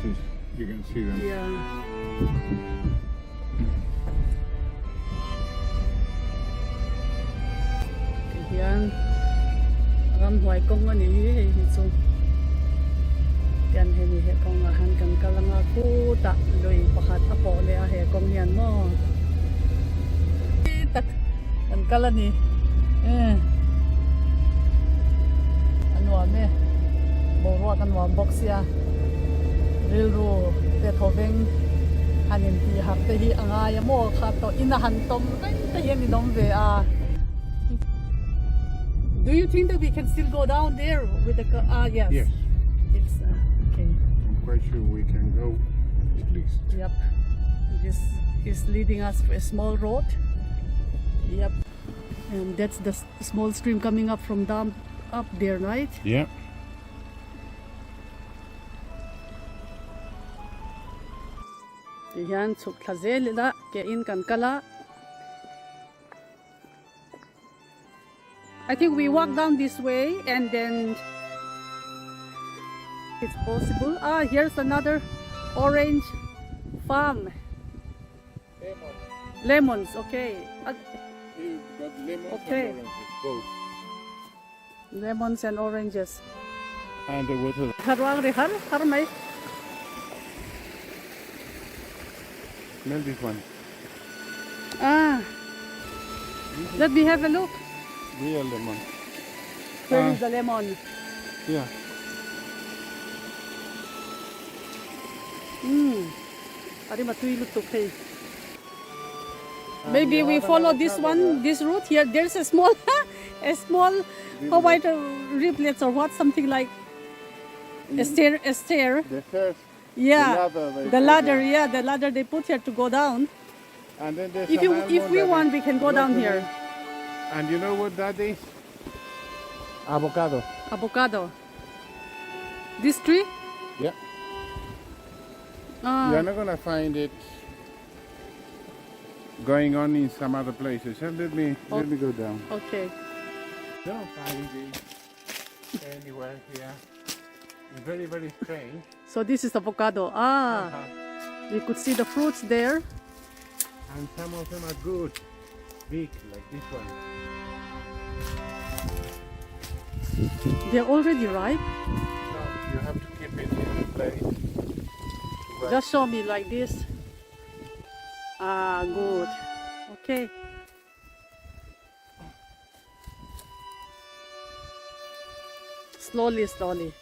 houses. You can see them. Yeah. Hian ramhnuai kawng a ni hi hei hi chu tian hemi he kawngah han kan kal anga khutah lui pakhat a pawh leh a he kawng hian maw tak kan kal a ni a nuam e boruak a nuam bawk sia rilru te thaw veng han intih harh te hi a ngai a maw kha tawh in a han tawm reng te hian in awm ve a. Do you think that we can still go down there with the car? Ah, yes. Yes. It's okay. I'm quite sure we can go at least. Yep. This is leading us to a small road. Yep. And that's the small stream coming up from down up there, right? Yeah. Ti hian chhuk thla zel ila ke in kan kal a. I think we walk down this way and then it's possible. Ah, here's another orange farm. Lemons. Lemons, okay. You've got lemons okay. and oranges, both. Lemons and oranges. And the water. Tharuang ri har har mai. Smell this one. Ah. Let me have a look. Real lemon. Where is the lemon? Yeah. Umm. A rima tui lutuk hei. Maybe we follow this one, this route here. There's a small, a small white riblets or what, something like a stair, a stair. The stairs. Yeah, The ladder they the put ladder, here. yeah, the ladder they put here to go down. And then there's If an you, if almond we that want, is we can go down rotten. here. And you know what that is? Avocado. Avocado. This tree? Yeah. Ah. You're not gonna find it going on in some other places. So let me oh. let me go down. Okay. Don't find it anywhere here. It's very very strange. So this is avocado. Ah. -huh. We could see the fruits there. And some of them are good, big like this one. They're already ripe? No, you have to keep it in the place. Just show me like this. Ah, good. Okay. Slowly, slowly.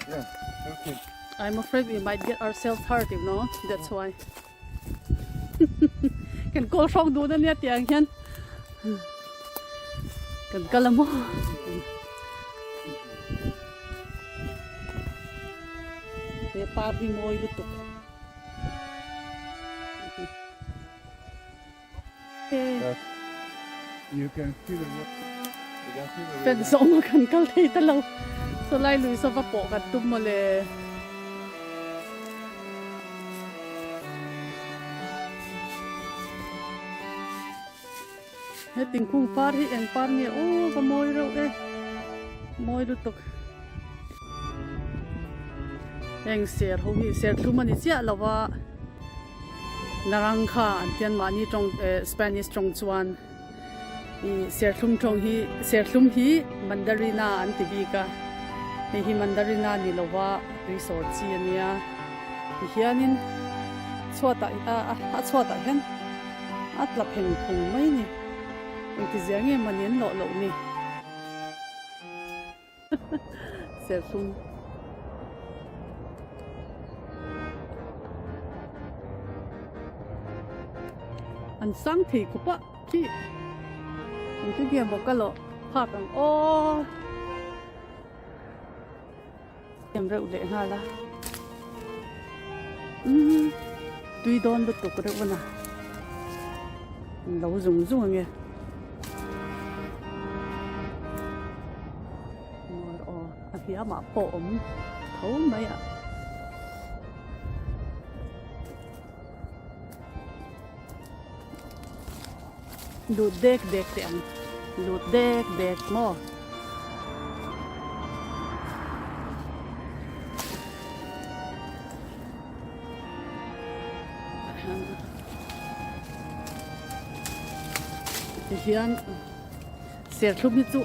Yeah, okay. I'm afraid we might get ourselves hurt, you know. That's why. Kan kawl hrawng dun ania tiang hian kan kal a maw. He par hi mawi lutuk. Fan zawng a kan kal thei ta lo. Sawlai lui saw va pawh kan tum mawle. He tingkung par hi eng par nge aw va mawi reuh e. Mawi lutuk. Heng ser ho hi serthlum a ni chiah lo va. Narangkha an tian mahni tawng Spanish tawng chuan ih serthlum tawng hi serthlum hi mandarina an ti bik a hei hi mandarina ni lova tui sawr chi a nia tihianin chhuatah a chhuatah hian a tla pheng phung mai a ni engtizia nge mawni an lawh loh ni. Serthlum. An sang thei khawp a khi engtin nge maw ka lawh phak ang aw em reuh leh nghal a umm tui dawn lutuk reuh a na lo zung zung ange. Mawi aw a hliamah pawh awm tho mai a. Lut dek dek teh ang lut dek dek maw. Hian tihian serthlum hi chu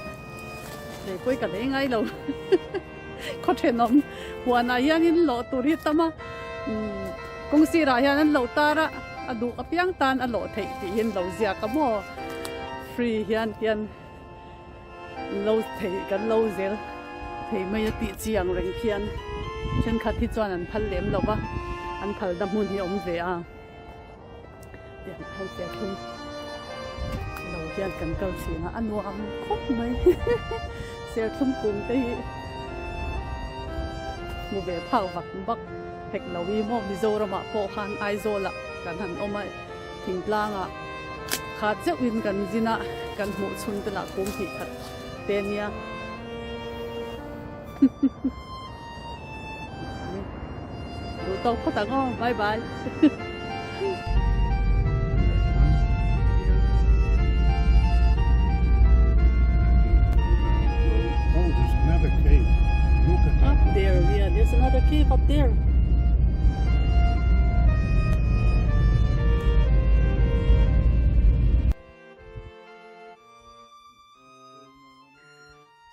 lei pawi ka lei ngai lo khaw thenawm huanah hianin lawh tur hi tam a umm kawng sirah hian an lo tar a a duh apiang tan a lawh theih tih hi an lo ziak a maw free hian tian lo thei kan lo zel thei mai a tih chi ang reng khian thenkhat hi chuan an phal lem lo va an phal na hmun hi a awm ve a tiang phal chiah thung lo hian kan kal thin a a nuam khawp mai serthlum kung te hi hmu ve phak vak vak hek lo hi maw Mizoramah pawh khan Aizawl ah kan han awm a. Thingtlangah kha cheuhin kan zin a, kan hmuh chhun te lah kum hnih khat te nia. Duh tawk phawt ang aw, bye bye. Oh, there's another cave. Look at that. Up there, yeah, there's another cave up there.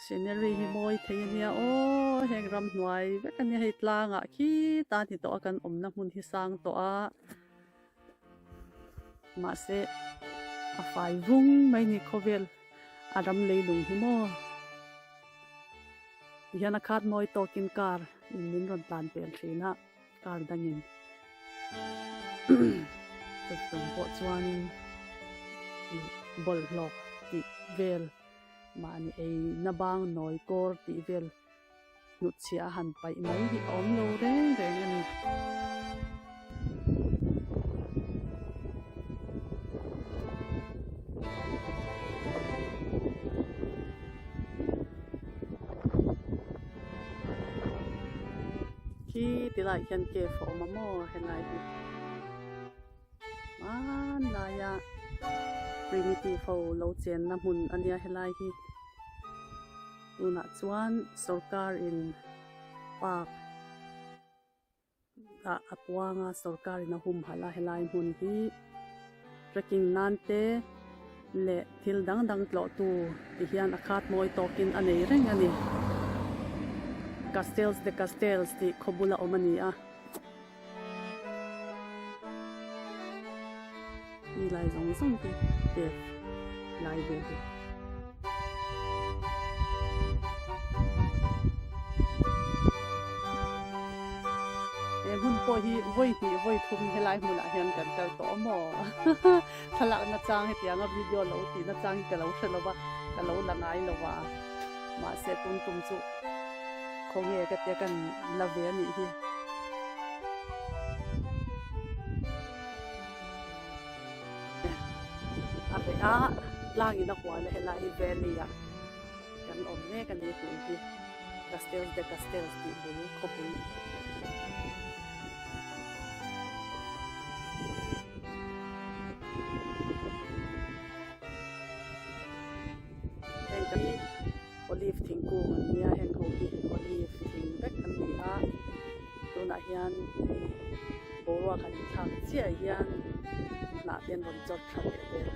Scenery hi mawi thei ania aw heng ramhnuai vek ania hei tlangah khita ni tawh a kan awmna hmun hi sang tawh a mahse a fai vung mai ni khawvel a ram leilung hi maw. Tihian a khat mawi tawkin car in min rawn tlan pel thin a car dangin chutawng pawh chuanin ih bawlhhlawh tih vel mahni ei na bang nawi kawr tih vel hnutchhiah a han paih mai hi a awm lo reng reng a ni. Khi ti lai hian cave a awm a maw helai hi hmanlaia primitive ho lo chenna hmun a nia helai hi tunah chuan sorkar in park ah a puang a sorkar in a humhalh a helai hmun hi trekking nan te leh thil dang dang tlawh tu ti hian a khat mawi tawkin a nei reng a ni. Castells de Castells tih khaw bula awm a ni a. Ti lai zawng zawng te cave lai vel hi. He hmun pawh hi vawi hnih vawi thum helai hmunah hian kan kal tawh a maw? Thlalak na chang hetianga video lo tih na chang hi ka lo hre lo va, ka lo la ngai lo va. Mahse tun tum chu khawnge ka tia kan la ve a nih hi. A reh a, tlangin a hual a helai hi valley ah kan awm mek a ni tun hi Castells de Castells tih bul khawpui. Heng hi olive thingkung an nia heng ho hi olive thing vek an ni a tunah hian hei boruak han inthlak chiah hian hnah te an rawn chawt tha leh vel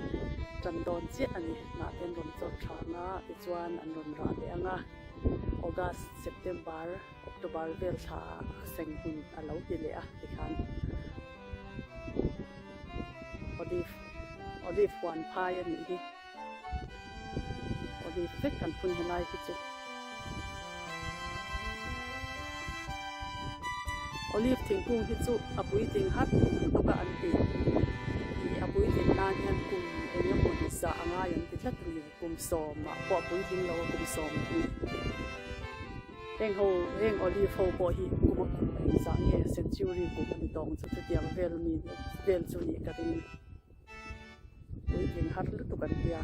tan dawn chiah a ni hnah te an rawn chawt tha ang a tichuan an rawn rah leh ang a August September October vel thla a seng hun a lo ti leh a tikhan olive olive huan phai a nih hi. Olive vek kan phun helai hi chu Olive thingkung hi chu a puitling hat lutuk a an ti ih a puitling nan hian kum eng emaw ni zah a ngai an ti tlat a ni kum sawmah pawh a puitling lo a kum sawm hnih heng ho heng olive ho pawh hi kum a kum eng zah nge century kum a ni tawng chu chutiang vel mi vel chu nih ka ring. Puitling har lutuk an tia.